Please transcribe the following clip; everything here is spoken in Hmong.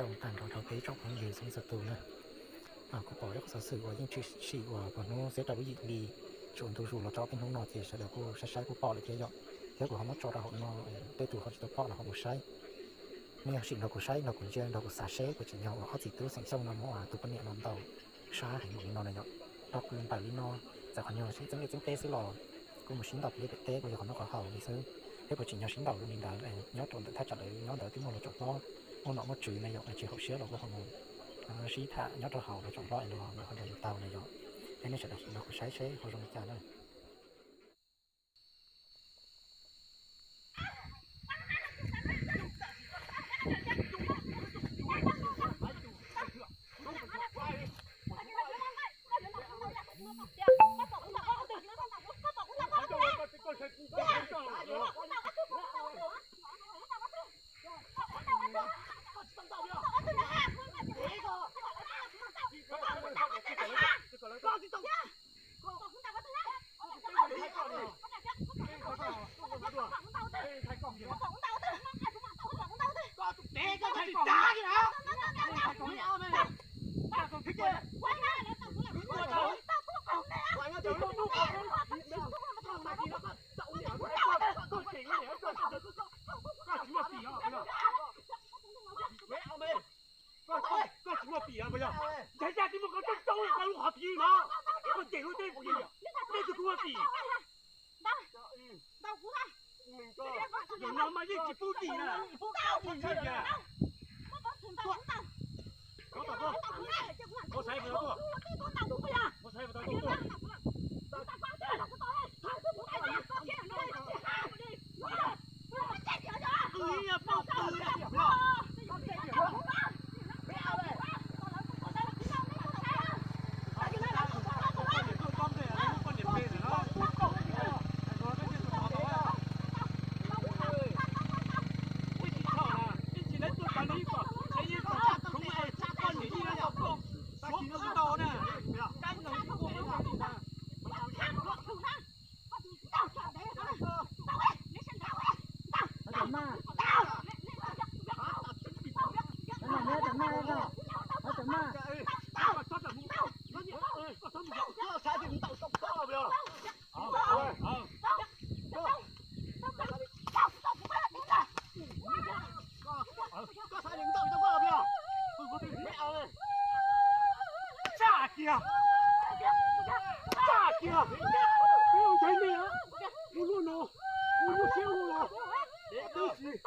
Zoo tag nrho rau peb tsoom phooj ywg txhua leej txhua tus na. Kuv pom ib qhov xov xwm uas yeej tshwm sim uas puag hnub xiab rau lub yim hli tsaus ntuj zus los txog peb hnub no ces sawv daws kuj saib saib kuj pom lawm thiab yom. Thiab kuv ho muab tso rau hauv no, tej tus ho tsis tau pom los ho mus saib. Nej sim nrog kuv saib, nrog kuv ntsia, nrog kuv xav seb puas tsim nyog uas ob txiv tub xeem Xyooj no muab tus poj niam no ntaus sab heev npaum li no na yom. Dhau plaws li no, txawm qhov nyuag sib txeeb liaj txeeb teb xwb los kuj mus sib ntaus pem liaj pem teb kuj yog qhov noj qhov haus li xwb. Thiab puas tsim nyog sib ntaus li ntawd, nyob rau ntawm thaj tsam lawv nyob ntawd twb muaj lub tsoom hlob, muaj nom muaj tswv na yom, tsis haum siab los kuj ho mus sib tham nyob rau hauv lub tsoom hlob es luag ho nrog yus taug na yom. Thiab nej sawv daws sim nrog kuv saib seb ho zoo li cas na. Koj tsis muaj pim los yog? Ntshe yaj tsis muaj koj tsob tsob koj lub qhov pim no, koj cem lub teb pim, nej tus koj muaj pim. Zaum no mas yeej tsis pub tim na. Koj saib puas tau tuaj? Koj saib puas tau tuaj? Tsam kiag, tsam kiag, peb ua ntshai nej, ua luaj no, ua luaj siab luaj no, twb tsis